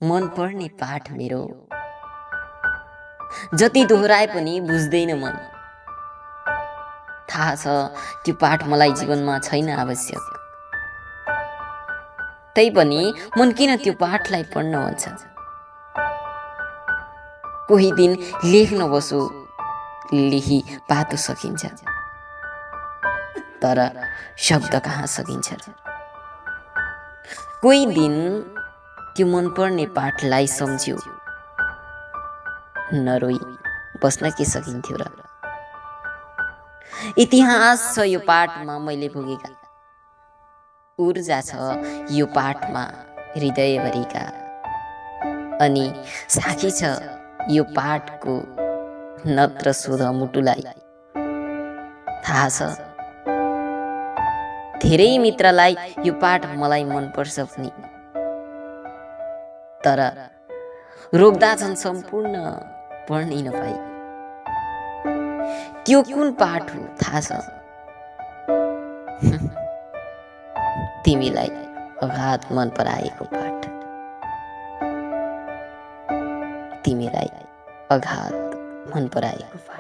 मन पर्ने पाठ मेरो, जति दोहोऱ्याए पनि बुझ्दैन मन। थाहा छ त्यो पाठ मलाई जीवनमा छैन आवश्यक, तैपनि मन किन त्यो पाठलाई पढ्न भन्छ। कोही दिन लेख्न बसो, लेखी पातो सकिन्छ, तर शब्द कहाँ सकिन्छ र। कोही दिन त्यो मनपर्ने पाठलाई सम्झ्यो, नरोई बस्न के सकिन्थ्यो र। इतिहास छ यो पाठमा मैले भोगेका, ऊर्जा छ यो पाठमा हृदयभरिका, अनि साखी छ यो पाठको नत्र सोध मुटुलाई। थाहा छ धेरै मित्रलाई यो पाठ मलाई मनपर्छ पनि, तर रोक्दा छन् सम्पूर्ण पढ्नै नपाई। त्यो कुन पाठ हो थाहा छ तिमीलाई अगाध मन पराएको पाठ, तिमीलाई अगाध मन पराएको पाठ।